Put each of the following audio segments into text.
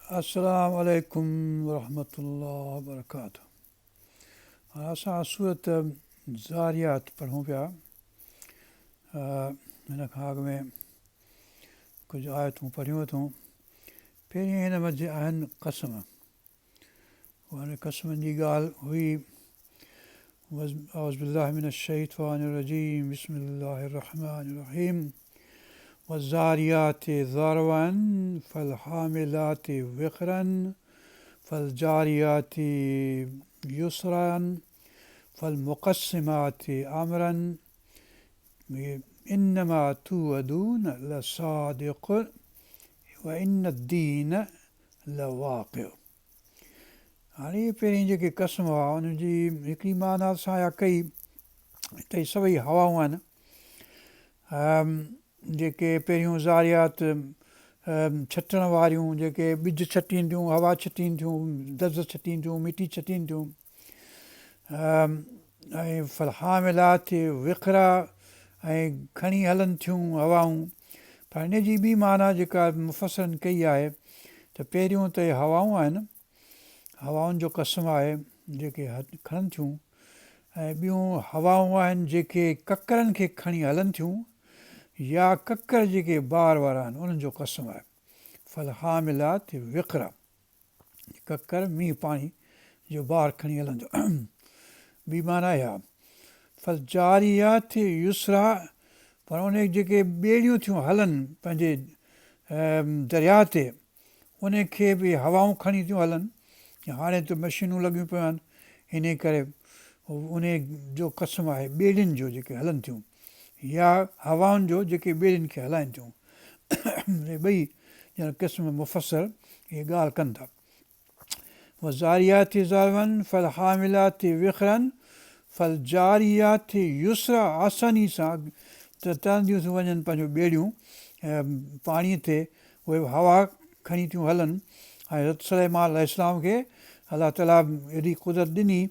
السلام عليڪم ورحمة الله وبرڪاته هاڻ اسان سورت ذاريات پڙهون پيا. هن کان اڳ ۾ ڪجهه آيتون پڙهيون اٿئون. پهرين هن منجهه آهن قسم. هن قسمن جي ڳالهه هئي. اعوذ بالله من الشيطان الرجيم بسم الله الرحمن الرحيم والذاريات ذروا فالحاملات وقرا فالجاريات يسرا فالمقسمات امرا انما توعدون لصادق وان الدين لواقع. هاڻي اهي پهرين جيڪي قسم هئا انهن جي هڪڙي معنيٰ اسان اها ڪئي ته اهي سڀئي هوائون آهن جيڪي پهريون ذاريات ڇٽڻ واريون جيڪي ٻج ڇٽين ٿيون هوا ڇٽين ٿيون دز ڇٽين ٿيون مٽي ڇٽين ٿيون ۽ فالحاملات وقرا ۽ کڻي هلن ٿيون هوائون پر ان جي ٻي معنيٰ جيڪا مفسرن ڪئي آهي ته پهريون ته اهي هوائون آهن، هوائن جو قسم آهي جيڪي کڻن ٿيون ۽ ٻيون هوائون آهن جيڪي ڪڪرن کي کڻي هلن ٿيون يا ڪڪر جيڪي بار وارا آهن انهن جو قسم آهي فالحاملات وقرا. ڪڪر مينهن پاڻي جو بار کڻي هلندو. ٻي معنيٰ اها فالجاريات يسرا پر ان جيڪي ٻيڙيون ٿيون هلن پنهنجي درياء تي ان کي به هوائون کڻي ٿيون هلن. هاڻي ته مشينون لڳيون پيون آهن انهي ڪري ان جو قسم آهي ٻيڙين جو جيڪي هلن ٿيون يا هوائن جو جيڪي ٻيڙين کي هلائن ٿيون. اهي ٻئي ڄڻ قسم مفسر اهي ڳالهه ڪن ٿا. والذاريات ذروا فالحاملات وقرا فالجاريات يسرا آساني سان ترنديون ٿيون وڃن پنهنجون ٻيڙيون پاڻي تي اهي به هوا کڻي ٿيون هلن ۽ حضرت سليمان عليه السلام کي الله تعالي ايڏي قدرت ڏني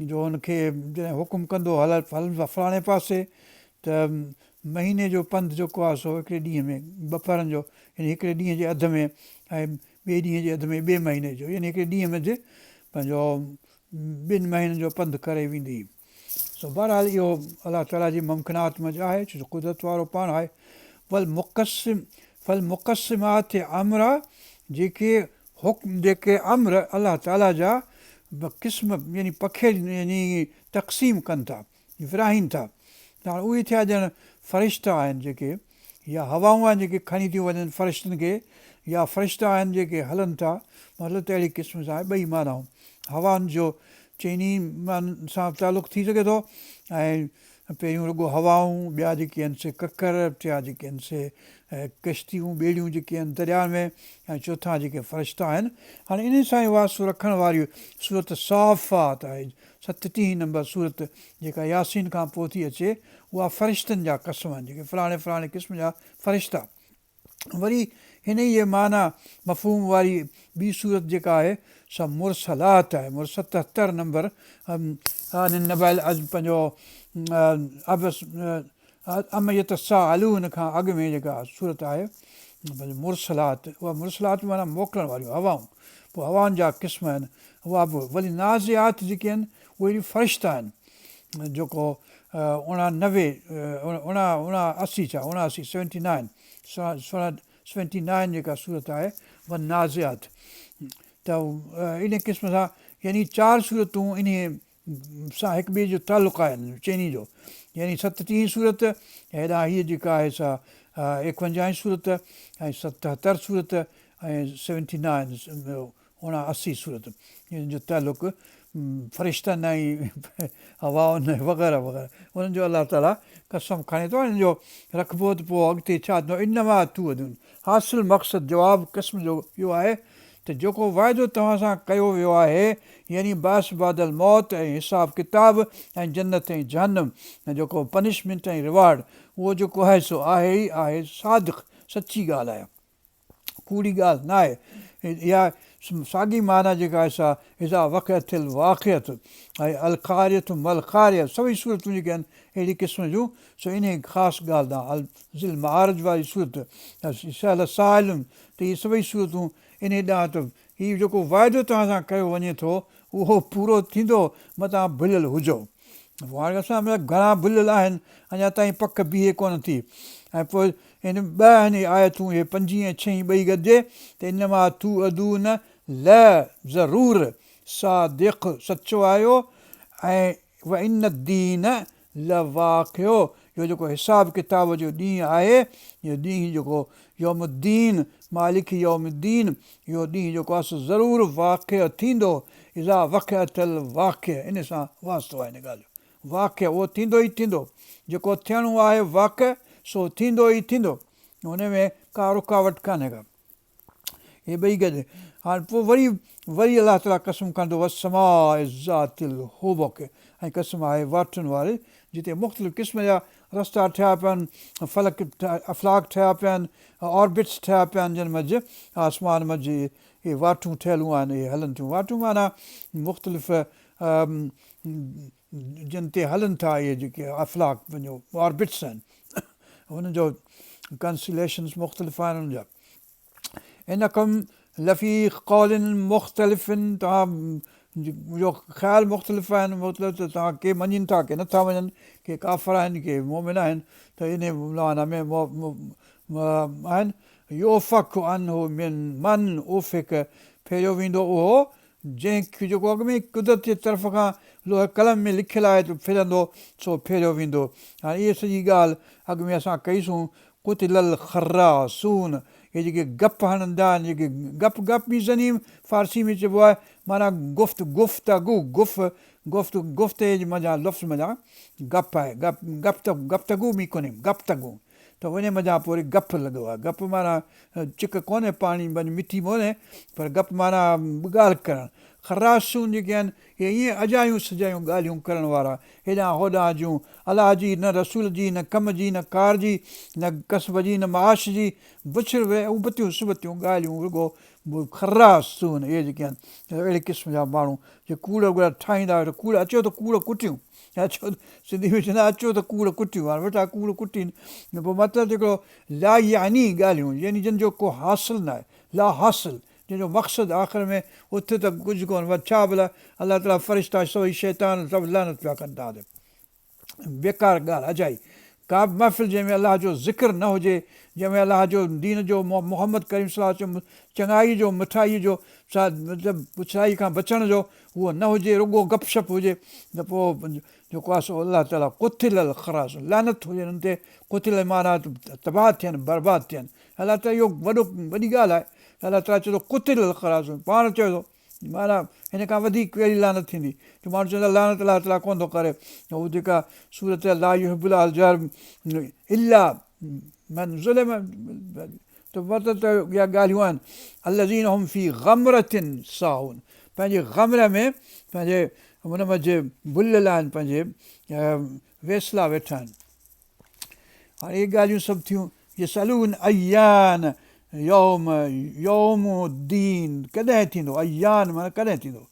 جو ان کي جڏهن حڪم ڪندو هل فلاڻي پاسي ته مهيني جو پنڌ جيڪو آهي سو هڪڙي ڏينهن ۾ ٻپهرن جو يعني هڪڙي ڏينهن جي اڌ ۾ ۽ ٻئي ڏينهن جي اڌ ۾ ٻئي مهيني جو يعني هڪڙي ڏينهن منجهه پنهنجو ٻن مهينن جو پنڌ ڪري ويندي هئي. سو بهرحال اهو الله تعاليٰ جي ممڪنات منجهه آهي ڇو جو قدرت وارو پاڻ آهي. والمقسم فالمقسمات امرا جيڪي حڪم جيڪي امر الله تعاليٰ جا قسم يعني پکيڙ يعني تقسيم ڪن ٿا. ورهائين ٿا ته هاڻ اهي ٿيا ڄڻ فرشتا آهن جيڪي يا هوائون آهن جيڪي کڻي ٿيون وڃن فرشتن کي يا فرشتا آهن جيڪي هلن ٿا مطلب ته اهڙي قسم سان ٻئي معنائون هوائن جو چئني سان تعلق ٿي سگهي ٿو ۽ پهريون رڳو هوائون ٻيا جيڪي آهن سي ڪڪر ٽيا جيڪي آهن سي ڪشتيون ٻيڙيون جيڪي آهن درياء ۾ ۽ چوٿان جيڪي فرشتا آهن هاڻي انهن سان ئي واسطو رکڻ واري سورت صافات آهي ستٽيهين نمبر سورت جيڪا ياسين کان پوء ٿي اچي اها فرشتن جا قسم آهن جيڪي فلاڻي فلاڻي قسم جا فرشتا. وري هن ئي جي معنيٰ مفهوم واري ٻي سورت جيڪا آهي سا مرسلات آهي مر 77 نمبر عن النبا العظيم پنهنجو عبس عم يتساءلون کان اڳ ۾ جيڪا سورت آهي پنهنجو مرسلات اها مرسلات معنيٰ موڪلڻ واريون هوائون پوء هوائن جا قسم آهن اها به وري نازعات جيڪي آهن اهي وري فرشتا آهن جيڪو 89 اڻا اڻا اسي ڇا 79 سيونٽي نائن سيونٽي نائن جيڪا سورت آهي والنازعات ته ان قسم سان يعني چار سورتون انهي سان هڪ ٻئي جو تعلق آهي چئني جو يعني ستٽيهين سورت هيڏانهن هيء جيڪا آهي سا ايڪونجاهين سورت ۽ ستهتر سورت ۽ سيونٽي نائن 79 سورت ان جو تعلق فرشتن ۽ هوائن ۽ وغيره وغيره انهن جو الله تعالي قسم کڻي ٿو ان جو رکبو ته پوء اڳتي ڇا ٿيندو انما توعدون حاصل مقصد جواب قسم جو اهو آهي ته جيڪو وعدو توهان سان ڪيو ويو آهي يعني بعث بعد الموت ۽ حساب ڪتاب ۽ جنت ۽ جهنم ۽ جيڪو پنشمينٽ ۽ ريوارڊ اهو جيڪو آهي سو آهي ئي آهي صادق سچي ڳالهه آهي ڪوڙي ڳالهه نه آهي. اها ساڳي معنيٰ جيڪا آهي سا اذا وقعت الواقعة ۽ القارعة ما القارعة سڀئي سورتون جيڪي آهن اهڙي قسم جون سو انهيء خاص ڳالهه ڏانهن ذي المعارج واري سورت سأل سائل ته اهي سڀئي سورتون انهي ڏانهن ته هي جيڪو وعدو توهان سان ڪيو وڃي ٿو اهو پورو ٿيندو متان ڀليل هجو. پوء هاڻي اسان ۾ گهڻا ڀليل آهن اڃا تائين پڪ بيهي ڪونه ٿي ۽ پوء هن ٻه آهن اهي آيتون اهي پنجين ۽ ڇهين ٻئي گڏجي ته انما توعدون لضرور صادق سچو آهيو ۽ وان الدين لواقع اهو جيڪو حساب ڪتاب جو ڏينهن آهي، اهو ڏينهن جيڪو يوم الدين، مالڪ يوم الدين، اهو ڏينهن جيڪو آهي سو ضرور واقع ٿيندو، اذا وقعت الواقعة ان سان واسطو آهي ان ڳالهه جو، واقع اهو ٿيندو ئي ٿيندو، جيڪو ٿيڻو آهي واقع سو ٿيندو ئي ٿيندو، ان ۾ ڪا رڪاوٽ ڪانهي ڪا. اهي ٻئي گڏ هاڻ پوء وري وري الله تعاليٰ قسم کڻندو والسماء ذات الحبڪ ۽ قسم آهي واٽن واري جتي مختلف قسم جا رستا ٺهيا پيا آهن فلڪ افلاڪ ٺهيا پيا آهن آربٽس ٺهيا پيا آهن جن منجهه آسمان منجهه اهي واٽون ٺهيلون آهن اهي هلن ٿيون واٽون معنيٰ مختلف جن تي هلن ٿا اهي جيڪي افلاڪ پنهنجو آربٽس آهن انهن جو ڪنسليشنس مختلف آهن انهن جا انڪم لفي قول مختلف توهان جو خيال مختلف آهن مطلب ته توهان ڪي مڃين ٿا ڪي نٿا مڃن ڪي ڪافر آهن ڪي مومن آهن ته ان معنيٰ ۾ آهن يؤفڪ عنه من من افڪ ڦيريو ويندو اهو جنهن کي جيڪو اڳ ۾ ئي قدرت جي طرف کان لوح قلم ۾ لکيل آهي ته ڦرندو سو ڦيريو ويندو. هاڻي اهي سڄي ڳالهه اڳ ۾ اسان ڪئي سون قتل الخراصون اهي جيڪي گپ هڻندا آهن جيڪي گپ گپ ميزنيم فارسي ۾ چئبو آهي معنيٰ گفت گفتگو گف گفت گفتي جي منجهان لفظ منجهان گپ آهي گپ گفت گفتگو ميڪنيم گفتگو ته انهي منجهان پوء وري گپ لڳو آهي. گپ معنيٰ چڪ ڪونهي پاڻي منجهه مٺي مونهي پر گپ معنيٰ ڳالهه ڪرڻ. خراصون جيڪي آهن اهي ائين اجايون سجايون ڳالهيون ڪرڻ وارا، هيڏانهن هوڏانهن جون، الله جي نه رسول جي نه ڪم جي نه ڪار جي نه ڪسب جي نه معاش جي، بڇڙ ابتيون سبتيون ڳالهيون رڳو خراصون اهي جيڪي آهن اهڙي قسم جا ماڻهو جي ڪوڙ وغيره ٺاهيندا ويٺا ڪوڙ اچو ته ڪوڙ ڪٽيون اچو سنڌي ۾ چوندا اچو ته ڪوڙ ڪٽيون هاڻي ويٺا ڪوڙ ڪٽين پوء مطلب ته هڪڙو لا يعني ڳالهيون يعني جن جو ڪو حاصل نه آهي لا حاصل جن جو مقصد آخر ۾ اٿ ته ڪجهه ڪونه بس ڇا ڀلا الله تعاليٰ فرشتا سڀئي شيطان سڀ لعنت پيا ڪن توهان تي بيڪار ڳالهه اجائي. ڪا به محفل جنهن ۾ الله جو ذڪر نه هجي، جنهن ۾ الله جو دين جو، محمد ڪريم صلي الله عليه وسلم چڱائي جو، مٺائي جو، مطلب بڇڙائي کان بچڻ جو اهو نه هجي، رڳو گپ شپ هجي ته پوء جيڪو آهي سو الله تعاليٰ قتل الخراصون لعنت هجي انهن تي قتل معنيٰ تباهه ٿين برباد ٿين الله تعاليٰ اهو وڏو وڏي ڳالهه آهي الله تعاليٰ چئي ٿو قتل الخراصون پاڻ چئي ٿو معنيٰ هن کان وڌيڪ ڪهڙي لعنت ٿيندي جو ماڻهو چوندا لعنت الله تعاليٰ ڪونه ٿو ڪري هو جيڪا سورت لا يحب الله الجهر الا من ظلم ته مطلب ته اها ڳالهيون آهن الذين هم في غمرة ساهون پنهنجي غمر ۾ پنهنجي ان منجهه ڀليل آهن پنهنجي ويسلا ويٺا آهن هاڻي اهي ڳالهيون سڀ ٿيون يسألون ايان يوم يوم الدين ڪڏهن ٿيندو ايان معنيٰ ڪڏهن ٿيندو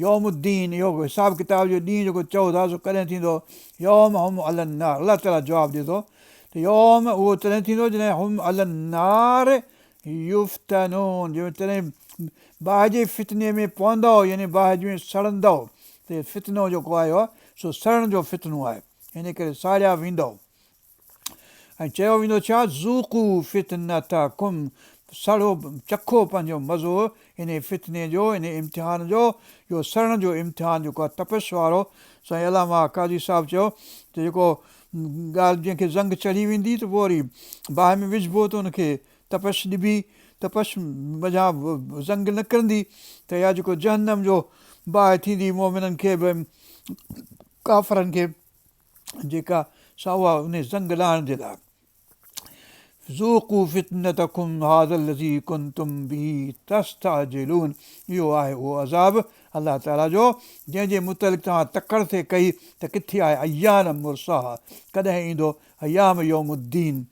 يوم الدين اهو حساب ڪتاب جو ڏينهن جيڪو چئو ٿا سو ڪڏهن ٿيندو يوم هم علي النار الله تعاليٰ جواب ڏي ٿو ته يوم اهو تڏهن ٿيندو جڏهن هم علي النار يفتنون جڏهن تڏهن باهه جي فتني ۾ پوندؤ يعني باهه ۾ سڙندؤ ته فتنو جيڪو آيو آهي سو سڙڻ جو فتنو آهي ان ڪري ساڙيا ويندؤ ۽ چيو ويندو ڇا ذوقوا فتنتڪم سڙو چکو پنهنجو مزو انهي فتني جو انهي امتحان جو اهو سڙڻ جو امتحان جيڪو آهي تپش وارو سائين علامه قاضي صاحب چيو ته جيڪو ڳالهه جنهن کي زنگ چڙهي ويندي ته پوء وري باهه ۾ وجهبو ته ان کي تپش ڏبي تپش منجهان زنگ نڪرندي ته اها جيڪو جهنم جو باهه ٿيندي مؤمنن کي به ڪافرن کي جيڪا سا اها انهي زنگ لاهڻ جي لاء ذوقوا فتنتڪم هذا الذي ڪنتم به تستعجلون اهو آهي اهو عذاب الله تعالي جو جنهن جي متعلق توهان تڪڙ ٿي ڪئي ته ڪٿي آهي ايان مرساها ڪڏهن ايندو ايام يوم الدين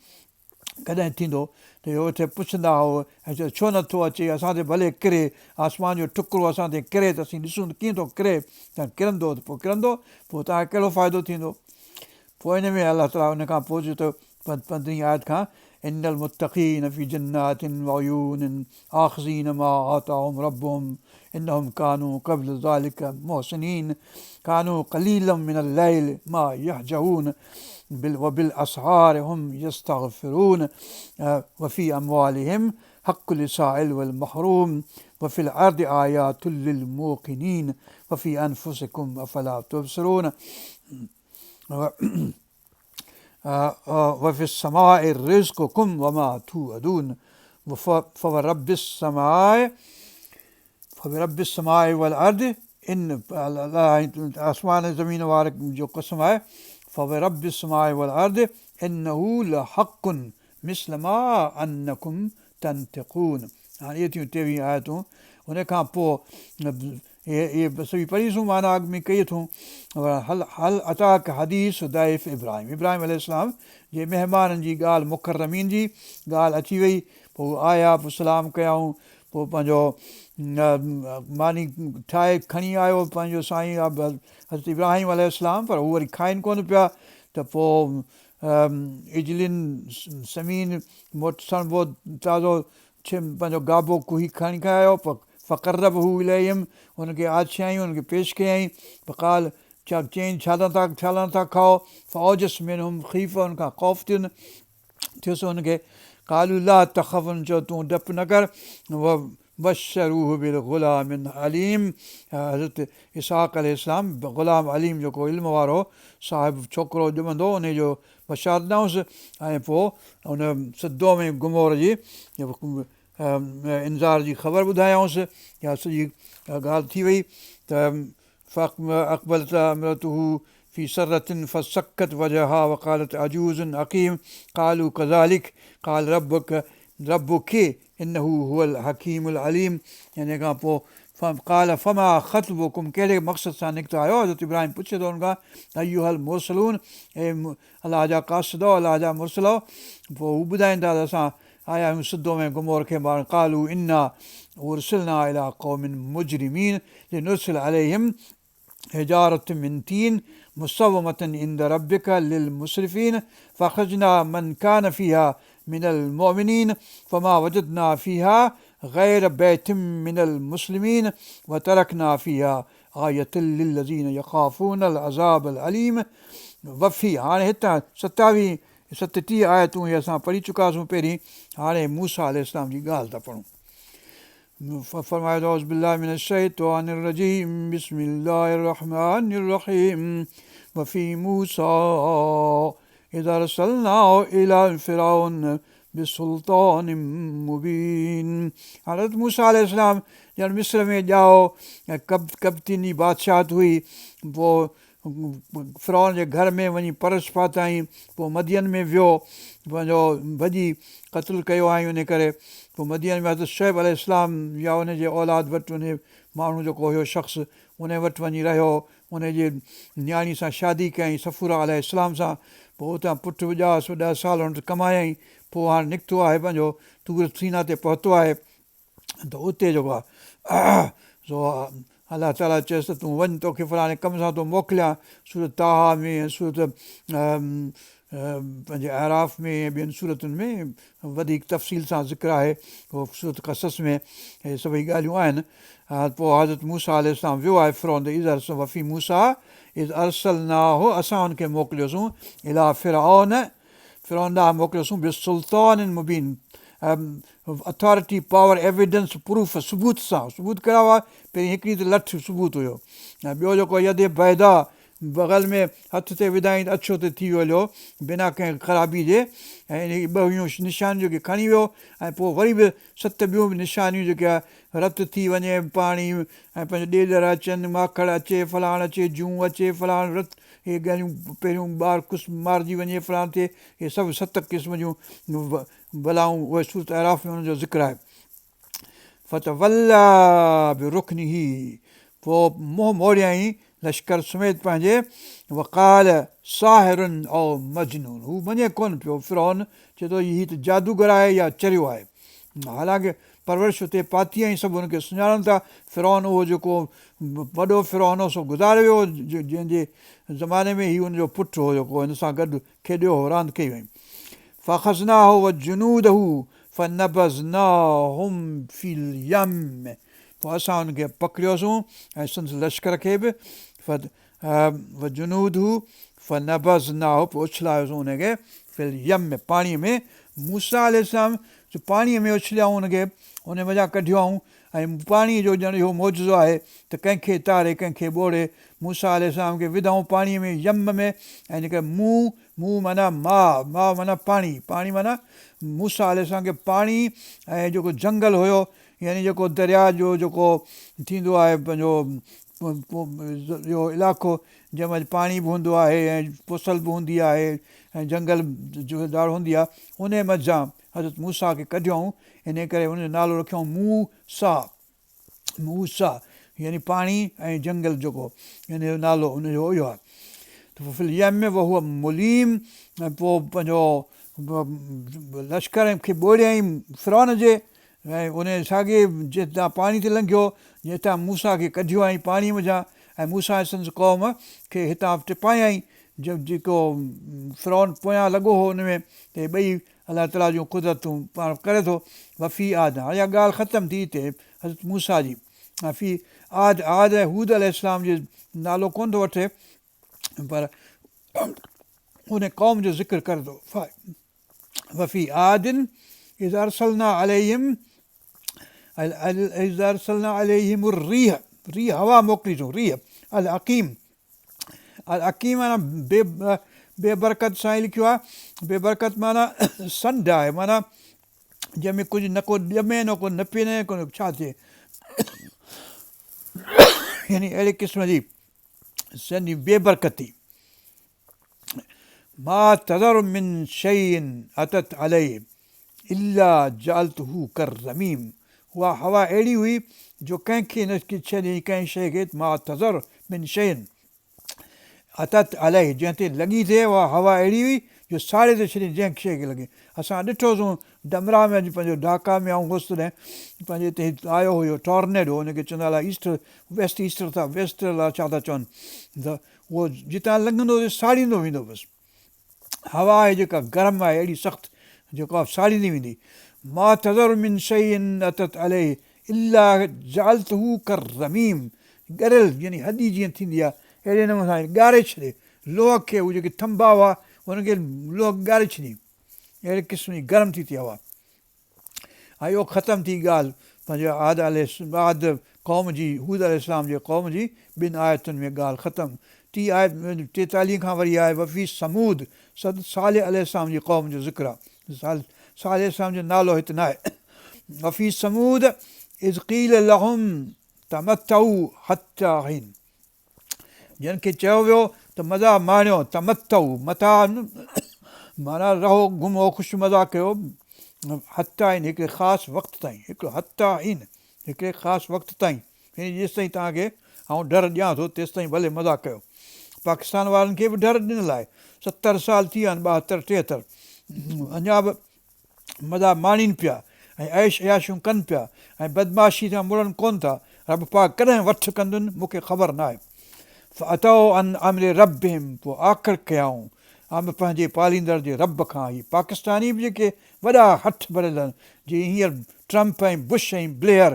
ڪڏهن ٿيندو ته اهو اتي پڇندا هئو ۽ چيو ڇو نه ٿو اچي اسان تي ڀلي ڪري آسمان جو ٽڪرو اسان تي ڪري ته اسين ڏسون ته ڪيئن ٿو ڪري ته ڪرندو ته پوء ڪرندو پوء توهان کي ڪهڙو فائدو ٿيندو پوء ان ۾ الله تعاليٰ ان کان پوء چيو ته پندرهين آيت کان ان المتقين في جنات وعيون آخذين ما آتاهم ربهم انهم ڪانوا قبل ذلك محسنين ڪانوا قليلا من الليل ما يهجعون وبالاسحار هم يستغفرون وفي اموالهم حق للسائل والمحروم وفي الارض آيات للموقنين وفي انفسكم افلا تبصرون وفي السماء رزقكم وما توعدون فورب السماء فورب السماء والارض ان آسمان ۽ زمين واري جو قسم آهي فورب السماء والارض انه لحق مثل ما انڪم تنطقون هاڻي اهي ٿيون ٽيويهه آيتون ان کان پوء اهي اهي سڀئي پڙهيسون معنيٰ اڳ ۾ ڪئي اٿون هل هل اتاڪ حديث ضيف ابراهيم ابراهيم عليه السلام جي مهمانن جي ڳالهه مڪرمين جي ڳالهه اچي وئي پوء آيا پوء سلام ڪيائون پوء پنهنجو ماني ٺاهي کڻي آيو پنهنجو سائين حضرت ابراهيم عليه السلام پر هو وري کائن ڪونه پيا ته پوء عجل سمين موٽ سڻڀو تازو پنهنجو گابو ڪهي کڻي آيو فقربه اليهم هن کي آڇيائين هن کي پيش ڪيائين فقال ڇا چيائين ڇا ٿا ڇا لاء نٿا کائو فاوجس منهم خيفه هن کان خوف ٿين ٿيس هن کي قالوا لا تخف هن چيو تون ڊپ نه ڪر وبشروه بغلام عليم حضرت اسحاق عليه السلام غلام عليم جيڪو علم وارو صاحب ڇوڪرو ڄمندو انهي جو بشارت ڏنائونس ۽ پوء ان سدوم ۽ گمور جي انذار جي خبر ٻڌايائونس اها سڄي ڳالهه ٿي وئي ته فاقبلت امرأته في صرة فصڪت وجهها وقالت عجوز عقيم قالوا ڪذلڪ قال ربک ربک انه هو الحڪيم العليم ان کان پوء قال فما خطبڪم ڪهڙي مقصد سان نڪتا آهيو حضرت ابراهيم پڇي ٿو ان کان ايها المرسلون اي الله جا قاصدؤ الله جا مرسلؤ پوء هو ٻڌائين ٿا ته اسان آيا آهيون سدوم ۽ گمور کي مارڻ قالوا انا ارسلنا الي قوم مجرمين لنرسل عليهم حجارة من طين مسومة عند ربك للمسرفين فاخرجنا من كان فيها من المؤمنين فما وجدنا فيها غير بيت من المسلمين وتركنا فيها آية للذين يخافون العذاب الاليم وفي هاڻي هتان ستاويهه ستٽيهه آيتون هي اسان پڙهي چڪاسون پهرين هاڻي موسيٰ عليه السلام جي ڳالهه ٿا پڙهون فرمايو ته اعوذ بالله من الشيطان الرجيم بسم الله الرحمن الرحيم وفي موسيٰ اذ ارسلناه الي فرعون بسلطان مبين حضرت موسيٰ عليه السلام ڄڻ مصر ۾ ڄائو ۽ قبطين جي بادشاهت هئي پوء فرعون جي گهر ۾ وڃي پرورش پاتائين، پوء مدين ۾ ويو، پنهنجو ڀڄي قتل ڪيو هئائين انهي ڪري پوء مدين ۾ حضرت شعيب عليه السلام يا ان جي اولاد وٽ انهي ماڻهو جيڪو هيو شخص انهي وٽ وڃي رهيو، انهي جي نياڻي سان شادي ڪيائين صفورا عليه السلام سان، پوء اتان پٽ به ڄائس، ڏهه سال هن وٽ ڪمايائين، پوء هاڻ نڪتو آهي پنهنجو طور سينا تي پهتو آهي. ته اتي جيڪو آهي سو الله تعاليٰ چيس ته تون وڃ توکي فلاڻي ڪم سان ٿو موڪليان سورت طٰها ۾ ۽ سورت پنهنجي اعراف ۾ ۽ ٻين سورتن ۾ وڌيڪ تفصيل سان ذڪر آهي سورت قصص ۾ اهي سڀئي ڳالهيون آهن پوء حضرت موسيٰ عليه السلام ويو آهي فرعون ڏي اذ وفي موسيٰ اذ ارسلناه اسان ان کي موڪليوسون اليٰ فرعون فرعون ڏانهن موڪليوسون بسلطان مبين اٿارٽي، پاور، ايويڊنس، پروف، ثبوت سان، ثبوت ڪهڙا هئا؟ پهرين هڪڙي ته لٺ ثبوت هيو ۽ ٻيو جيڪو يد بيضاء بغل ۾ هٿ تي وڌائين ته اڇو ته ٿي ويو هليو بنا ڪنهن خرابي جي ۽ اهي ٻه هيون نشانيون جيڪي کڻي ويو ۽ پوء وري به ست ٻيون به نشانيون جيڪي رت ٿي وڃي پاڻي ۽ پنهنجو ڏيڏر اچن ماکڙ اچي فلاڻ اچي جون اچي فلاڻ رت اهي ڳالهيون پهريون ٻار ڪس مارجي وڃي فلاڻ ٿئي اهي سڀ ست قسم جون بلائون اهي سورت اعراف ۾ ان جو ذڪر آهي. فتوليٰ برڪنه پوء منهن موڙيائين لشڪر سميت پنهنجي وقال ساحر او مجنون هو مڃي ڪونه پيو فرعون چئي ٿو هي ته جادوگر آهي يا چريو آهي حالانڪه پرورش اتي پاتي ۽ سڀ هن کي سڃاڻن ٿا فرعون اهو جيڪو وڏو فرعون هو سو گذاري ويو جنهن جي زماني ۾ هي ان جو پٽ هو جيڪو هن سان گڏ کيڏيو هو، راند ڪئي هئائين. فاخذناه وجنوده فنبذناهم في اليم پوء اسان ان کي پڪڙيوسون ۽ سندس لشڪر کي به وجنوده فنبذناه پوء اڇلايوسون ان کي في اليم پاڻيء ۾ موسيٰ عليه السلام جو پاڻيء ۾ اڇليائون ان کي ان منجهان ڪڍيائون ۽ پاڻيء جو ڄڻ اهو معجزو آهي ته ڪنهن کي تاري ڪنهن کي ٻوڙي موسيٰ عليه السلام کي وڌائون پاڻيء ۾ يم ۾ ۽ ان ڪري مون مون معنيٰ ماء، ماء معنيٰ پاڻي، پاڻي معنيٰ موسيٰ عليه السلام کي پاڻي ۽ جيڪو جنگل هيو يعني جيڪو درياء جو جيڪو ٿيندو آهي پنهنجو اهو علائقو جنهن ۾ پاڻي به هوندو آهي ۽ فصل به هوندي آهي ۽ جنگل جهاڙ هوندي آهي انهي منجهان حضرت موسيٰ کي ڪڍيائون انهي ڪري ان جو نالو رکيائون موسيٰ. موسيٰ يعني پاڻي ۽ جنگل جيڪو ان جو نالو ان جو اهو آهي ته في اليم وهو مليم ۽ پوء پنهنجو لشڪر کي ٻوڙيائين فرعون جي ۽ ان ساڳي جتان پاڻي تي لنگهيو جتان موسيٰ کي ڪڍيو آئين پاڻي منجهان ۽ موسيٰ ۽ سندس قوم کي هتان ٽپايائين جيڪو فرعون پويان لڳو هو ان ۾ ته ٻئي الله تعاليٰ جون قدرتون پاڻ ڪري ٿو وفي عاد هاڻي اها ڳالهه ختم ٿي هتي حضرت موسيٰ جي وفي عاد عاد ۽ هود عليه السلام جي نالو ڪونه ٿو وٺي پر ان قوم جو ذڪر ڪري ٿو وفي عاد اذ ارسلنا عليهم اذ ارسلنا عليهم الريح ريح هوا موڪليسون ريح العقيم العقيم معنيٰ بي بي برڪت سائين لکيو آهي بي برڪت معنيٰ سنڍ آهي معنيٰ جنهن ۾ ڪجهه نه ڪو ڄمي نه ڪو نپي نه ڪو ڇا ٿئي يعني اهڙي قسم جي سنڍ بي برڪتي ما تذر من شيء اتت عليه الا جعلته ڪالرميم اها هوا اهڙي هئي جو ڪنهن کي نه ڇڏيائين ڪنهن شيء کي ما تذر من شيء اتت عليه جنهن تي لڳي ٿي اها هوا اهڙي هئي جو ساڙي ٿي ڇڏيائين جنهن شيء کي لڳي اسان ڏٺوسون ڊمرا ۾ اڄ پنهنجو ڍاڪا ۾ آئون هوس تڏهن پنهنجي هتي آيو هيو ٽارنيڊو ان کي چوندا الاء ايسٽر ويسٽ ايسٽر ٿا ويسٽ الاء ڇا ٿا چون ته اهو جتان لنگهندو هو ساڙيندو ويندو بس هوا آهي جيڪا گرم آهي اهڙي سخت جيڪا ساڙيندي ويندي ما تذر من شيء اتت عليه الا جعلته ڪالرميم ڳريل يعني هڏي جيئن ٿيندي آهي اهڙي نموني سان ڳاري ڇڏي لوهه کي هو جيڪي ٿنڀا هئا انهن کي لوهه ڳاري ڇڏي اهڙي قسم جي گرم ٿي ٿي هوا ۽ اهو ختم ٿي ڳالهه پنهنجي عاد عليه عاد قوم جي هود عليه السلام جي قوم جي ٻن آيتن ۾ ڳالهه ختم ٽي آيت 43 کان وري آهي وفي ثمود سد صالح عليه السلام جي قوم جو ذڪر آهي صالح عليه السلام جو نالو هت ناهي وفي ثمود اذ قيل لهم تمتعوا حتي حين جن کي چيو ويو ته مزا ماڻيو، تمتعوا، متاع معنيٰ رهو، گهمو، خوش مزا ڪيو، حتيٰ حين هڪڙي خاص وقت تائين، هڪڙو حتيٰ حين هڪڙي خاص وقت تائين يعني جيستائين توهان کي آئون ڍر ڏيان ٿو تيستائين ڀلي مزا ڪيو. پاڪستان وارن کي به ڍر ڏنل آهي، 70 سال ٿي ويا آهن، 72 73 اڃا به مزا ماڻين پيا ۽ عيش عياشيون ڪن پيا ۽ بدمعاشي کان مڙن ڪونه ٿا، رب پاڪ ڪڏهن وٺ ڪندن مون کي خبر ناهي. فعتوا عن امر ربهم پوء آڪڙ ڪيائون امر پنهنجي پاليندڙ جي رب کان هي پاڪستاني به جيڪي وڏا هٺ ڀريل آهن جي هينئر ٽرمپ ۽ بش ۽ بليئر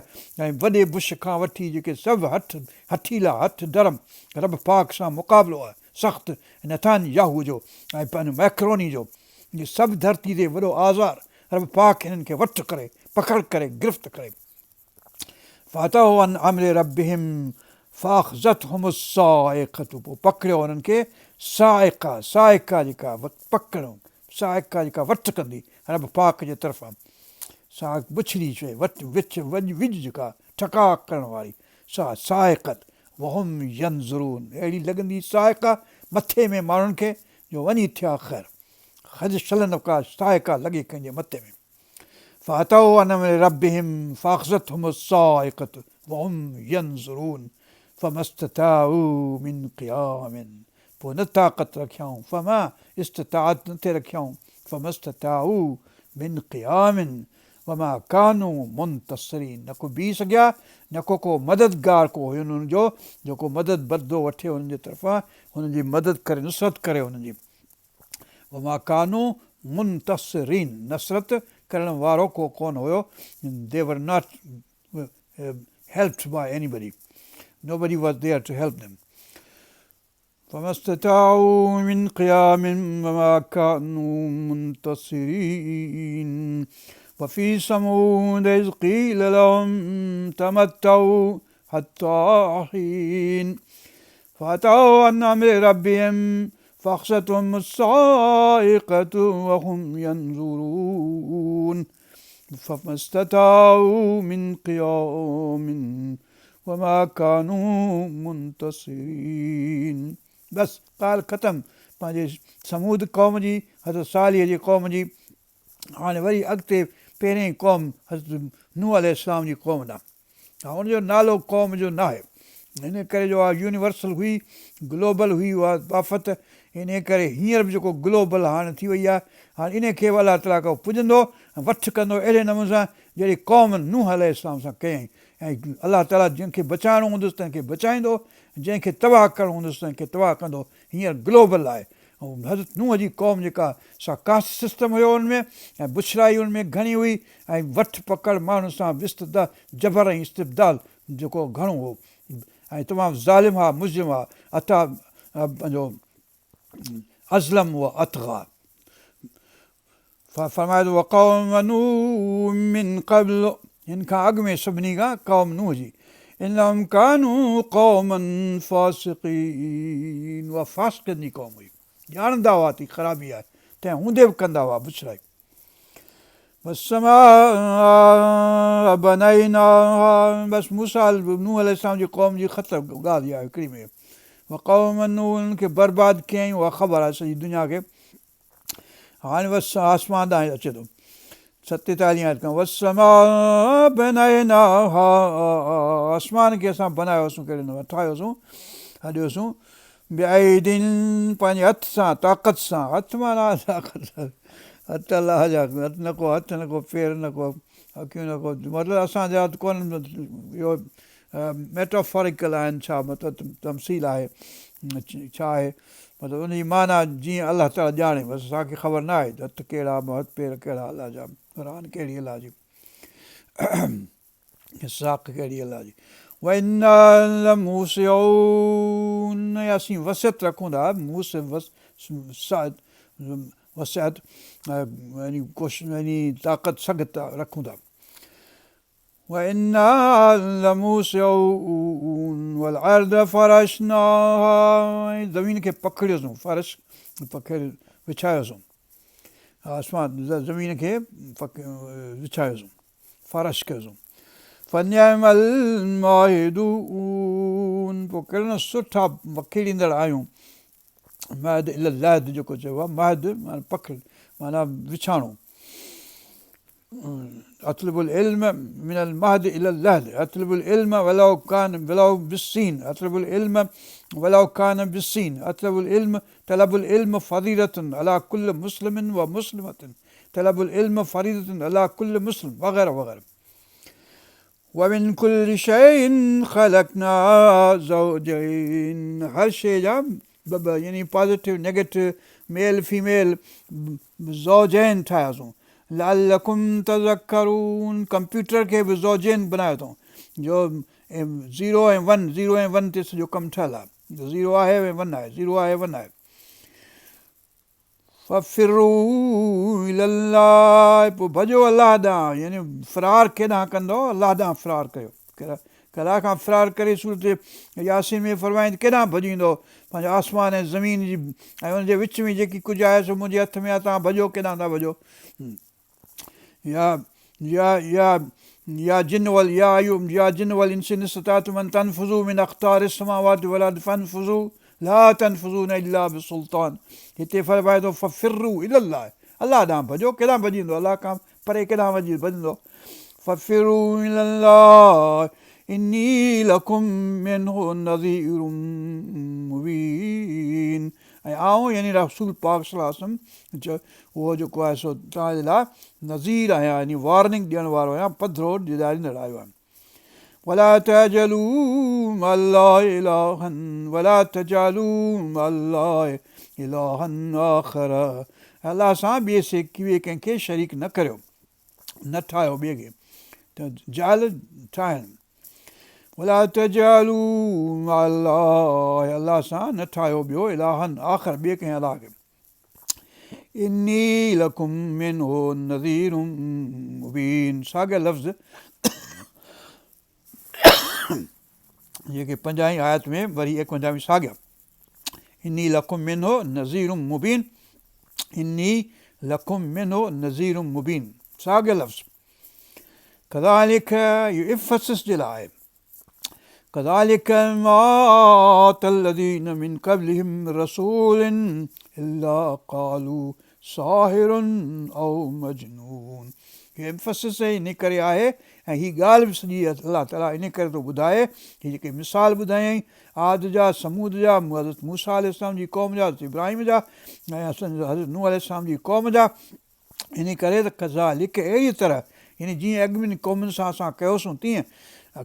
۽ وڏي بش کان وٺي جيڪي سڀ هٺ هٺيلا هٺ ڌرم رب پاڪ سان مقابلو آهي سخت نتان ياهو جو ۽ پنهنجو ميڪروني جو اهي سڀ ڌرتي تي وڏو آزار رب پاڪ هنن کي وٺ ڪري پڪڙ ڪري گرفت ڪري فعتوا عن امر ربهم فاخذتهم الصاعقه پوء پڪڙيو انهن کي صاعقه صاعقه جيڪا پڪڙ صاعقه جيڪا وٺ ڪندي رب پاڪ جي طرفان سا بڇڙي شيء وٺ وچ وڄ وڄ جيڪا ٺڪاء ڪرڻ واري سا صاعقه وهم ينظرون اهڙي لڳندي صاعقه مٿي ۾ ماڻهن کي جو وڃي ٿيا خير خج شل نه ڪا صاعقه لڳي ڪنهن جي مٿي ۾. فعتوا عن امر ربهم فاخذتهم الصاعقة وهم ينظرون فما استطاعوا من قيام پوء نه طاقت رکيائون فما استطاعت نه ٿي رکيائون فما استطاعوا من قيام وما ڪانوا منتصرين نه ڪو بيهي سگهيا نه ڪو ڪو مددگار ڪو هين انهن جو جيڪو مدد بدلو وٺي انهن جي طرفان هنن جي مدد ڪري نصرت ڪري انهن جي وما ڪانوا منتصرين نصرت ڪرڻ وارو ڪو ڪونه هيو they were not helped by anybody nobody was there to help them فما استطاعوا من قيام وما كانوا منتصرين وفي ثمود اذ قيل لهم تمتعوا حتى حين فعتوا عن امر ربهم فاخذتهم الصاعقة وهم ينظرون فما استطاعوا من قيام وما ڪانوا منتصرين بس ڳالهه ختم پنهنجي ثمود قوم جي حضرت صالح جي قوم جي هاڻي وري اڳتي پهرين قوم حضرت نوح عليه السلام جي قوم ڏانهن ها ان جو نالو قوم جو ناهي ان ڪري جو اها يونيورسل هئي گلوبل هئي اها آفت ان ڪري هينئر به جيڪو گلوبل هاڻي ٿي وئي آهي هاڻي ان کي به الله تعاليٰ ڪو پڄندو ۽ وٺ ڪندو اهڙي نموني سان جهڙي قوم نوح عليه السلام سان ڪيائين ۽ الله تعاليٰ جنهن کي بچائڻو هوندس تنهن کي بچائيندو جنهن کي تباهه ڪرڻو هوندس تنهن کي تباهه ڪندو هينئر گلوبل آهي ۽ حضرت نوح جي قوم جيڪا سا ڪاسٽ سسٽم هيو ان ۾ ۽ بڇڙائي ان ۾ گهڻي هئي ۽ وٺ پڪڙ ماڻهن سان وستدا جبر ۽ استبداد جيڪو گهڻو هو ۽ تمام ظالم ها مجرم ها عطا پنهنجو اظلم و اطغيٰ فرمائي ٿو وقوم نوح من قبل هن کان اڳ ۾ سڀني کان قوم نوح جي انهم ڪانوا قوما فاسقين اها فاسقن جي قوم هئي ڄاڻندا هئا ته خرابي آهي تنهن هوندي به ڪندا هئا بڇڙائي والسماء بنيناها بس موسيٰ نوح عليه السلام جي قوم جي ختم ڳالهه اها هڪڙي ۾ وقوم نوح انهن کي برباد ڪيائين اها خبر آهي سڄي دنيا کي هاڻي بس آسمان ڏانهن اچي ٿو ستيتاليهين آيت کان والسماء بنيناها آسمان کي اسان بنايوسون ڪهڙي نموني ٺاهيوسون هڏيوسون بأيد پنهنجي هٿ سان طاقت سان هٿ معنيٰ طاقت هٿ الله جا هٿ نه ڪو هٿ نه ڪو پير نه ڪو اکيون نه ڪو مطلب اسان جا هٿ ڪونهن اهو Metaphorical آهن ڇا مطلب تمثيل آهي ڇا آهي مطلب ان جي معنيٰ جيئن الله تعاليٰ ڄاڻي بس اسان کي خبر نه آهي ته هٿ ڪهڙا هٿ پير ڪهڙا الله جا ران ڪهڙي الله جي ساق ڪهڙي الله جي وَإِنَّا لَمُوسِعُونَ اسين وسعت رکون ٿا موسع وسعت يعني ڪوشش يعني طاقت سگهه رکون ٿا وَإِنَّا لَمُوسِعُونَ وَالْأَرْضَ فَرَشْنَاهَا ۽ زمين کي پکڙيوسون فرش پکيڙ وڇايوسون آسمان زمين کي وڇايوسون فرش ڪيوسون فنعم الماهدون پوء ڪهڙا نه سٺا پکيڙيندڙ آهيون مهد الي اللحد جيڪو چئبو آهي مهد معنيٰ پکڙ معنيٰ وڇاڻو اطلب العلم من المهد الي اللحد اطلب العلم ولو كان ولو بالصين اطلب العلم ولو كان بالصين اطلب العلم طلب العلم فريضة على كل مسلم ومسلمة طلب العلم فريضة على كل مسلم وغيره وغيره ومن كل شيء خلقنا زوجين هر شيء جا ٻه ٻه يعني پازيٽو نيگيٽو ميل فيميل زوجين ٺاهياسون لعلڪم تذڪرون ڪمپيوٽر کي به زوجين بنايو اٿئون جو زيرو ۽ ون زيرو ۽ ون تي سڄو ڪم ٺهيل آهي زيرو آهي ۽ ون آهي زيرو آهي ون آهي ففروا الي الله پوء ڀڄو الله ڏانهن يعني فرار ڪيڏانهن ڪندؤ الله ڏانهن فرار ڪيو الله کان فرار ڪري سورت ياسين ۾ فرمائين ته ڪيڏانهن ڀڄيندؤ پنهنجو آسمان ۽ زمين جي ۽ ان جي وچ ۾ جيڪي ڪجهه آهي سو منهنجي هٿ ۾ آهي توهان ڀڄو ڪيڏانهن ٿا ڀڄو يا يا يا يا جن وال يا يا جن والانس ان استطعتم ان تنفذوا من اقطار السماوات والارض فانفذوا لا تنفذون الا بسلطان هتي فرمائي ٿو ففروا الي الله الله ڏانهن ڀڄو ڪيڏانهن ڀڄيندو الله کان پري ڪيڏانهن وڃي ڀڄندو ففروا الي الله اني لڪم منه نذير مبين ۽ آئون يعني رسول پاڪ صلي الله عليه وسلم اهو جيڪو آهي سو توهان جي لاء نذير آهيان يعني وارننگ ڏيڻ وارو آهيان پڌرو ڊيڄاريندڙ آيو آهيان ولا تجعلوا مع الله الها ولا تجعلوا مع الله الها آخر ۽ الله سان ٻئي سي ٻئي ڪنهن کي شريڪ نه ڪريو، نه ٺاهيو ٻئي کي ته جعل ٺاهڻ. ولا تجعلوا مع الله الله سان نه ٺاهيو ٻيو الها آخر ٻئي ڪنهن الله کي. اني لڪم منه نذير مبين ساڳيا لفظ جيڪي پنجاهين آيت ۾ وري ايڪونجاهين ساڳيا اني لڪم منه نذير مبين اني لڪم منه نذير مبين ساڳيا لفظ ڪذالڪ اهو ايمفسس جي لاء آهي ڪذالڪ ما اتي الذين من قبلهم من رسول الا قالوا ساحر او مجنون هي ايمفسس ان ڪري آهي ۽ هي ڳالهه به سڄي الله تعاليٰ ان ڪري ٿو ٻڌائي هي جيڪي مثال ٻڌايائين عاد جا ثمود جا حضرت موسيٰ عليه السلام جي قوم جا حضرت ابراهيم جا ۽ حضرت نوح عليه السلام جي قوم جا انهيء ڪري ته ڪذالڪ اهڙيء طرح يعني جيئن اڳين قومن سان اسان ڪيوسون تيئن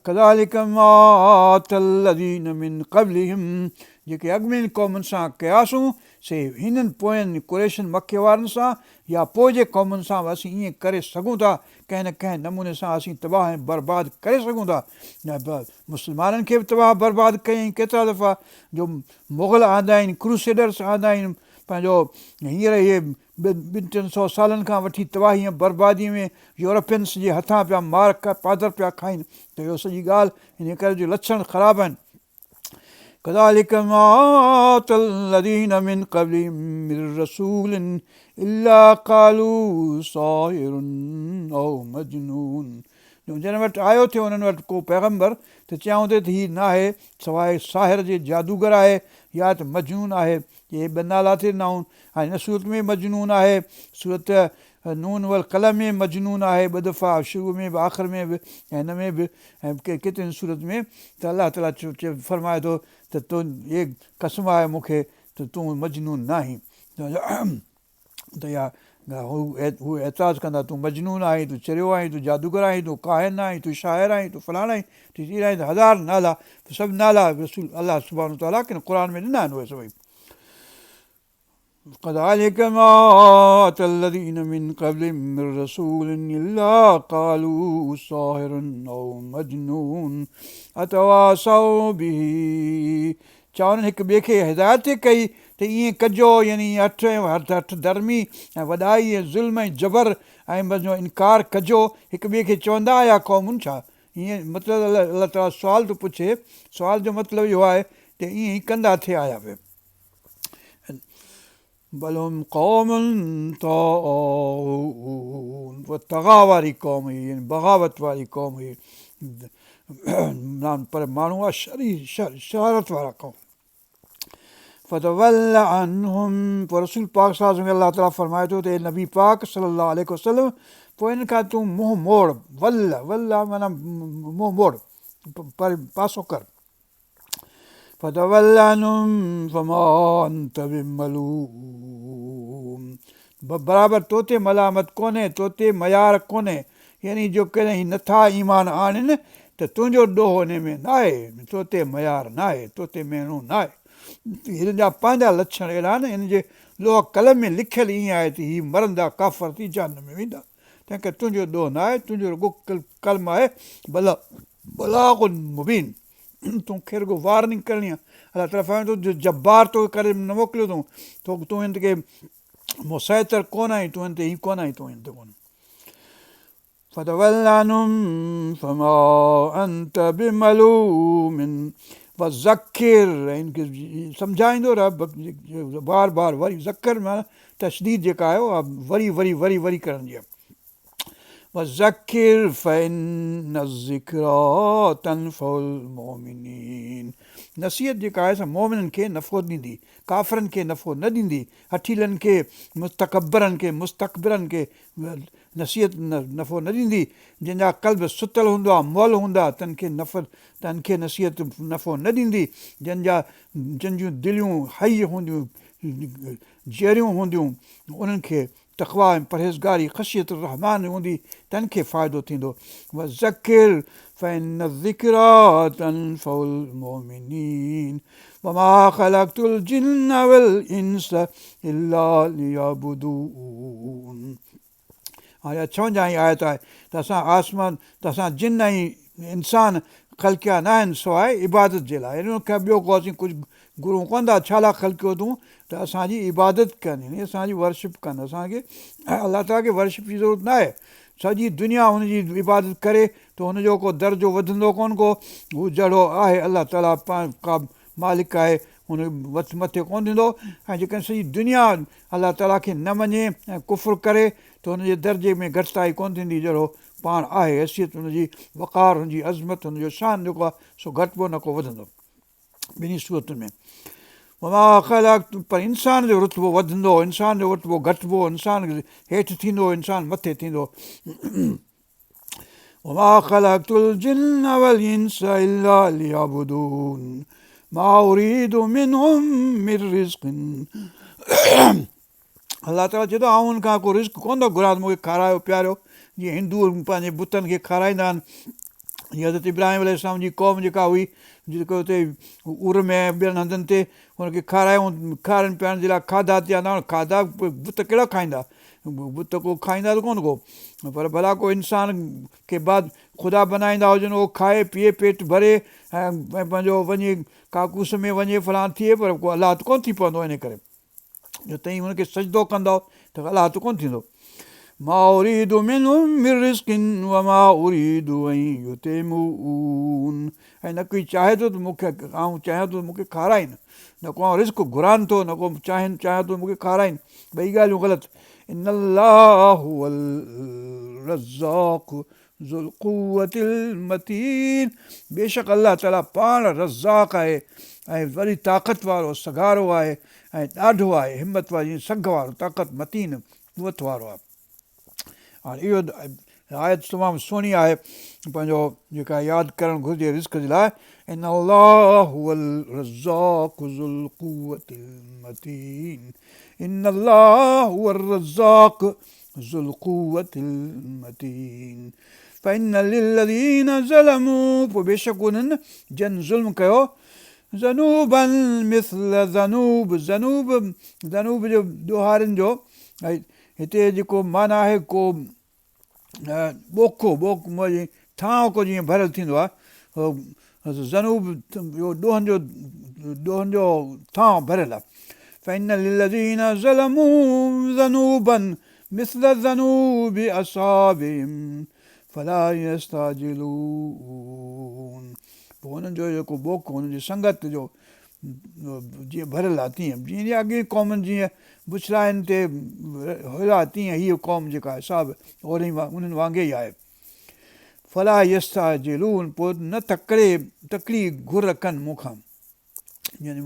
ڪذالڪ ما اتي الذين من قبلهم جيڪي اڳين قومن سان ڪياسون سي هنن پوين قريشن مڪي وارن سان يا پوء جي قومن سان به اسين ائين ڪري سگهون ٿا ڪنهن نه ڪنهن نموني سان اسين تباهه ۽ برباد ڪري سگهون ٿا مسلمانن کي به تباهه برباد ڪيائين ڪيترا دفعا جو مغل آندائين ڪروسيڊرس آندائين پنهنجو هينئر اهي ٻن ٽن سئو سالن کان وٺي تباهي ۽ بربادي ۾ يورپينس جي هٿان پيا مار پادر پيا کائين ته اهو سڄي ڳالهه انهيء ڪري جو لڇڻ خراب آهن. ڪذالڪ ما اتي الذين من قبلهم من رسول الا قالوا ساحر او مجنون جو جن وٽ آيو ٿي انهن وٽ ڪو پيغمبر ته چيائون ٿي ته هي ناهي سواء ساحر جي جادوگر آهي يا ته مجنون آهي اهي ٻه نالا ٿي ڏنائون. هاڻي هن سورت ۾ مجنون آهي، سورت نون والقلم ۾ مجنون آهي ٻه دفعا شروع ۾ به آخر ۾ به ۽ هن ۾ به ۽ ڪيترين سورت ۾ ته الله تعاليٰ فرمائي ٿو ته تون هي قسم آهي مون کي ته تون مجنون ناهين. ته يا هو هو اعتراض ڪندا تون مجنون آهين تون چريو آهين تون جادوگر آهين تون ڪاهن آهين تون شاعر آهين تون فلاڻ آهين تون هي آهين هزار نالا سڀ نالا رسول الله سبحانه وتعاليٰ ڪن قرآن ۾ ڏنا آهن اهي سڀئي ڪذالڪ ما اتي الذين من قبلهم من رسول الا قالوا ساحر او مجنون اتواصوا به ڇا انهن هڪ ٻئي کي هدايت ٿي ڪئي ته ائين ڪجو يعني هٺ ۽ هٺ ڌرمي ۽ وڏائي ۽ ظلم ۽ جبر ۽ جو انڪار ڪجو هڪ ٻئي کي چوندا آيا قومن ڇا ائين مطلب الله تعالي سوال ٿو پڇي سوال جو مطلب اهو آهي ته ائين ئي ڪندا ٿي آيا پئي. بل هم قوم طاغون اها طغا واري قوم هئي يعني بغاوت واري قوم هئي پر ماڻهو هئا شرير شرارت وارا قوم فتول عنهم پوء رسول پاڪ صلي الله عليه وسلم الله تعالٰي فرمائي ٿو ته اي نبي پاڪ صلي الله عليه وسلم پوء انهن کان تون منهن موڙ ول ول معنيٰ منهن موڙ پر پاسو ڪر فتول عنهم فما انت بملوم برابر تو تي ملامت ڪونهي، تو تي ميار ڪونهي، يعني جو ڪڏهن هي نٿا ايمان آڻين ته تنهنجو ڏوهه انهي ۾ ناهي، تو تي ميار ناهي، تو تي مهڻو ناهي. هنن جا پنهنجا لڇڻ اهڙا آهن، هن جي لوح قلم ۾ لکيل ائين آهي ته هي مرندا ڪافر ٿي جهنم ۾ ويندا، تنهنڪري تنهنجو ڏوهه ناهي، تنهنجو رڳو ڪم آهي بلاغ مبين. تو کي رڳو وارننگ ڪرڻي آهي الله تعاليٰ فرمائي ٿو جو جبار توکي ڪري نه موڪليو اٿئون تو تون هن کي مسيطر ڪونه آهين تون هن تي هي ڪونه آهين تون هن تي ڪونه فتول عنهم فما انت بملوم وذڪر ان کي سمجهائيندو رهه بار بار وري ذڪر معنيٰ تشديد جيڪا آهي اها وري وري وري وري ڪرڻ جي آهي وذڪر فإن الذڪري تنفع المؤمنين نصيحت جيڪا آهي سا مؤمنن کي نفعو ڏيندي، ڪافرن کي نفعو نه ڏيندي، هٺيلن کي، متڪبرن کي، مستڪبرن کي نصيحت نفعو نه ڏيندي، جن جا قلب ستل هوندا، مئل هوندا، تن کي نفع تن کي نصيحت نفعو نه ڏيندي، جن جا جن جون دليون حي هونديون، جيئريون هونديون، انهن کي تقويٰ ۽ پرهيزگاري، خشيت الرحمان، هوندي تن کي فائدو ٿيندو. وذڪر فان الذڪريٰ تنفع المؤمنين وما خلقت الجن والانس الا ليعبدون هاڻي اها ڇاونجاهين آيت آهي ته اسان آسمان ته اسان جن ۽ انسان خلقيا نه آهن سواء عبادت جي لاء يعني ان کان ٻيو ڪو اسين ڪجهه گهرون ڪونه ٿا ڇا لاء خلقيو اٿون ته اسان جي عبادت ڪن يعني اسان جي ورشپ ڪن اسان کي الله تعاليٰ کي ورشپ جي ضرورت نه آهي سڄي دنيا هن جي عبادت ڪري ته هن جو ڪو درجو وڌندو ڪونه ڪو، هو جهڙو آهي الله تعاليٰ پاڻ ڪا مالڪ آهي هن وٽ مٿي ڪونه ٿيندو ۽ جيڪڏهن سڄي دنيا الله تعاليٰ کي نه مڃي ۽ ڪفر ڪري ته هن جي درجي ۾ گهٽتائي ڪونه ٿيندي جهڙو پاڻ آهي حيثيت هن جي وقار هن جي عظمت هن جو شان جيڪو آهي سو گهٽبو نه ڪو وڌندو. ٻنهي صورتن ۾ وما خلقت پر انسان جو رتبو وڌندو انسان جو رتبو گهٽبو انسان هيٺ ٿيندو انسان مٿي ٿيندو وما خلقت الجن والانس الا ليعبدون ما اريد منهم من رزق الله تعاليٰ چئي ٿو آئون ان کان ڪو رزق ڪونه ٿو گهران ته مون کي کارايو پياريو جيئن هندو پنهنجي بتن کي کارائيندا آهن جيئن حضرت ابراهيم عليه السلام جي قوم جيڪا هئي جيڪو اتي اور ۾ ٻين هنڌن تي هن کي کارايو کارائڻ پيارڻ جي لاء کاڌا ٿي آندا کاڌا بت ڪهڙا کائيندا بت ڪو کائيندا ته ڪونه ڪو پر ڀلا ڪو انسان کي بعد خدا بنائيندا هجن اهو کائي پيئي پيٽ ڀري ۽ پنهنجو وڃي ڪاڪوس ۾ وڃي فلان ٿئي پر ڪو الله ته ڪونه ٿي پوندو ان ڪري جو توهين هن کي سجدو ڪندؤ ته الله ته ڪونه ٿيندو. ما اريد منهم من رزق وما اريد ان يطعمون ۽ نه ڪوئي چاهي ٿو ته مون کي آئون چاهيان ٿو ته مون کي کارائين نه ڪو آئون رزق گهران ٿو نه ڪو چاهين چاهيان ٿو مون کي کارائين ٻئي ڳالهيون غلط ان الله هو الرزاق ذو القوة المتين بيشڪ الله تعاليٰ پاڻ رزاق آهي ۽ وڏي طاقت وارو سگهارو آهي ۽ ڏاڍو آهي همت وارو يعني سگهه وارو طاقت متين قوت وارو آهي هاڻي اهو آيت تمام سهڻي آهي پنهنجو جيڪا ياد ڪرڻ گهرجي رزق جي لاء ان الله هو الرزاق ذو القوة المتين ان الله هو الرزاق ذو القوة المتين فان للذين ظلموا پوء بيشڪ انهن جن ظلم ڪيو ذنوبا مثل ذنوب ذنوب ذنوب جو ڏوهارين جو هتي جيڪو معنيٰ آهي ڪو ٻوڪو ٻوڪ ٿانء ڪو جيئن ڀريل ٿيندو آهي ذنوب اهو ڏوهن جو ڏوهن جو ٿانء ڀريل آهي. فإن للذين ظلموا ذنوبا مثل ذنوب اصحابهم فلا يستعجلون پوء انهن جو جيڪو ٻوڪ انهن جي سنگت جو جيئن ڀريل آهي تيئن جيئن اڳين قومن جيئن بڇڙاين تي هيا تيئن هيء قوم جيڪا آهي سا به انهن وانگي ئي آهي. فلا يستعجلون پوء نه تڪڙي تڪڙي گهر ڪن مون کان يعني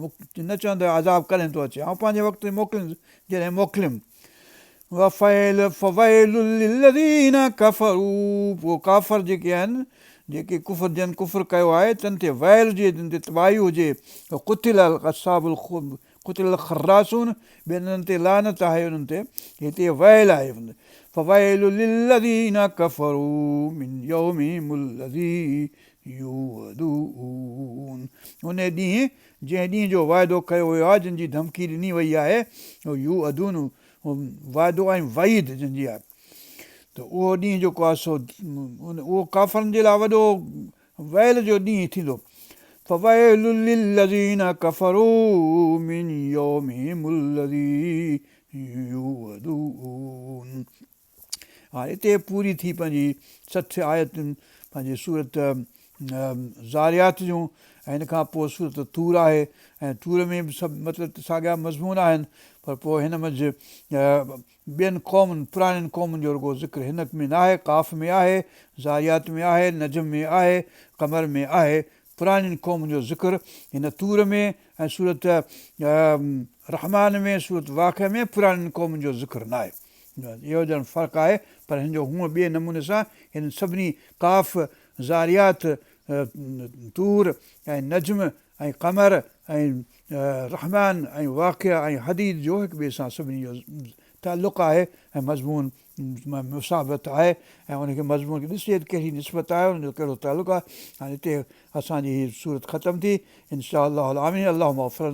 نه چون ته عذاب ڪڏهن ٿو اچي آئون پنهنجي وقت تي موڪليندس جڏهن موڪليم وفيل فويل للذين ڪفروا پوء ڪافر جيڪي آهن جيڪي ڪفر جن ڪفر ڪيو آهي تن تي ويل هجي جن تي تباهي هجي قتل اصحاب قتل الخراصون ٻين انهن تي لعنت آهي انهن تي هتي ويل آهي فويل للذين ڪفروا من يومهم الذي يوعدون ان ڏينهن جنهن ڏينهن جو وعدو ڪيو ويو آهي جن جي ڌمڪي ڏني وئي آهي يوعدون وعدو ۽ وعيد جن جي آهي ته اهو ڏينهن جيڪو آهي سو اهو ڪافرن جي لاء وڏو ويل جو ڏينهن ٿيندو. فويل للذين ڪفروا من يومهم الذي يوعدون هاڻي اتي پوري ٿي پنهنجي 60 آيتون پنهنجي سورت ذاريات جون ۽ ان کان پوء سورت طور آهي ۽ طور ۾ به سڀ مطلب ساڳيا مضمون آهن پر پوء هن منجهه ٻين قومن، پراڻين قومن جو رڳو ذڪر هن ۾ ناهي، قاف ۾ آهي، ذاريات ۾ آهي، نجم ۾ آهي، قمر ۾ آهي، پراڻين قومن جو ذڪر هن طور ۾ ۽ سورة رحمان ۾ سورة واقعه ۾ پراڻين قومن جو ذڪر ناهي. اهو ڄڻ فرق آهي پر هن جو هونء ٻئي نموني سان هنن سڀني قاف، ذاريات، طور ۽ نجم ۽ قمر ۽ رحمان ۽ واقعه ۽ حديد جو هڪ ٻئي سان سڀني جو تعلق آهي ۽ مضمون مشابهت آهي ۽ ان کي مضمون کي ڏسجي ته ڪهڙي نسبت آهي ان جو ڪهڙو تعلق آهي. هاڻي هتي اسان جي هي سورت ختم ٿي ان شاء الله العالمين اللهم اغفر.